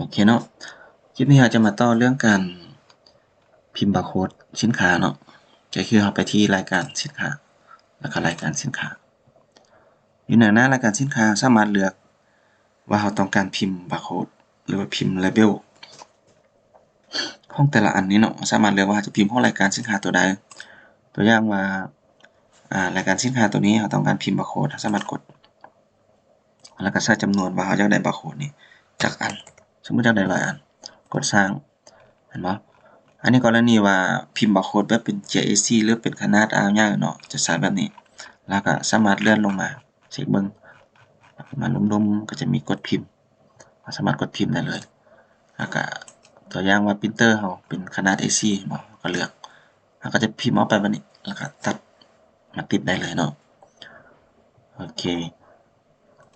ໂອເຄເນາະ ຄລິບນີ້ເຮົາຈະມາຕໍ່ເລື່ອງການພິມບາໂຄດສິນຄ້າເນາະ ກໍຄືເຮົາໄປທີ່ລາຍການສິນຄ້າ ແລ້ວກໍລາຍການສິນຄ້າ. ຢູ່ໃນໜ້າລາຍການສິນຄ້າ ເຮົາສາມາດເລືອກວ່າເຮົາຕ້ອງການພິມບາໂຄດ ຫຼືວ່າພິມລາເບວຂອງແຕ່ລະອັນນີ້ເນາະ. ເຮົາສາມາດເລືອກວ່າເຮົາຈະພິມຂອງລາຍການສິນຄ້າຕົວໃດ. ຕົວຢ່າງວ່າ ອາ ລາຍການສິນຄ້າຕົວນີ້ ເຮົາຕ້ອງການພິມບາໂຄດ ເຮົາສາມາດກົດ ແລ້ວກໍໃສ່ຈຳນວນວ່າເຮົາຢາກໄດ້ບາໂຄດນີ້ຈັກອັນ. ສົມມຸດຢາກໄດ້ຮ້ອຍອັນ ກົດສ້າງ ເຫັນບໍ່? ອັນນີ້ກໍລະນີວ່າພິມບາໂຄດແບບເປັນ GIFC ຫຼືເປັນຂະໜາດອ່າວໃຫຍ່ເນາະ ຈະໃສ່ແບບນີ້ ແລ້ວກໍສາມາດເລື່ອນລົງມາເຊັກເບິ່ງ ມາລຸ່ມໆ ກໍຈະມີກົດພິມ ເຮົາສາມາດກົດພິມໄດ້ເລີຍ. ແລ້ວກໍຕົວຢ່າງວ່າ printer ເຮົາເປັນຂະໜາດ A ສີ່ ເນາະ ເຮົາກໍເລືອກ ເຮົາກໍຈະພິມອອກໄປແບບນີ້ ແລ້ວກໍຕັດມາຕິດໄດ້ເລີຍເນາະ. ໂອເຄ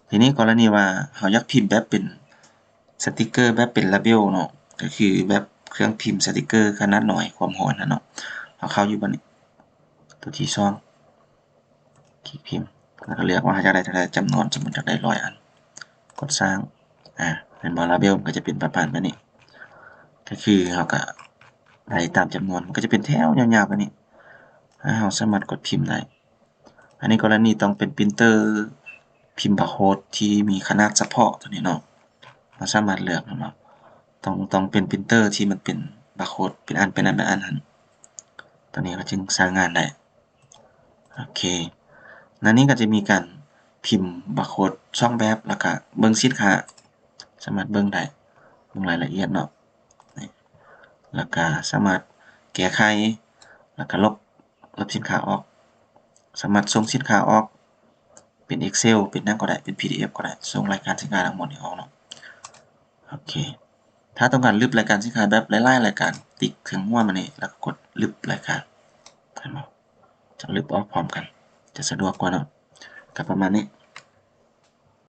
ທີນີ້ກໍລະນີວ່າເຮົາຢາກພິມແບບເປັນສະຕິກເກີ ແບບເປັນລາເບວເນາະ ກໍຄືແບບເຄື່ອງພິມສະຕິກເກີຂະໜາດນ້ອຍຄວາມຮ້ອນຫັ້ນເນາະ. ເຮົາເຂົ້າຢູ່ບາດນີ້ ຕົວທີສອງ ຄລິກພິມ ແລ້ວກໍເລືອກວ່າເຮົາຢາກໄດ້ເທົ່າໃດ ຈຳນວນ ສົມມຸດຢາກໄດ້ຮ້ອຍອັນ ກົດສ້າງ ອາ ເຫັນບໍ່? ລາເບວມັນກໍຈະເປັນປະມານແບບນີ້ ກໍຄືເຮົາກໍໄດ້ຕາມຈຳນວນ ມັນກໍຈະເປັນແຖວຍາວໆແບບນີ້ ແລ້ວເຮົາສາມາດກົດພິມໄດ້. ອັນນີ້ກໍລະນີຕ້ອງເປັນ printer ພິມບາໂຄດທີ່ມີຂະໜາດສະເພາະຕົວນີ້ເນາະ ເຮົາສາມາດເລືອກເນາະ ຕ້ອງ ຕ້ອງເປັນ printer ທີ່ມັນເປັນບາໂຄດ ເປັນອັນ ເປັນອັນ ເປັນອັນຫັ້ນ ຕົວນີ້ກໍຈຶ່ງໃຊ້ງານໄດ້. ໂອເຄ ໃນນີ້ກໍຈະມີການພິມບາໂຄດສອງແບບ ແລ້ວກະເບິ່ງສິນຄ້າ ສາມາດເບິ່ງໄດ້ ເບິ່ງລາຍລະອຽດເນາະ ນີ້ ແລ້ວກະສາມາດແກ້ໄຂ ແລ້ວກະລົບ ລົບສິນຄ້າອອກ ສາມາດສົ່ງສິນຄ້າອອກ ເປັນ Excel ເປັນຫຍັງກໍໄດ້ ເປັນ PDF ກໍໄດ້ ສົ່ງລາຍການສິນຄ້າທັງໝົດນີ້ອອກເນາະ. ໂອເຄ ຖ້າຕ້ອງການລຶບລາຍການສິນຄ້າແບບຫຼາຍໆລາຍການ ຕິກເຄື່ອງຫົວມານີ້ ແລ້ວກໍກົດລຶບລາຍການ ເຫັນບໍ່? ຈະລຶບອອກພ້ອມກັນ ຈະສະດວກກວ່າເນາະ ກໍປະມານນີ້.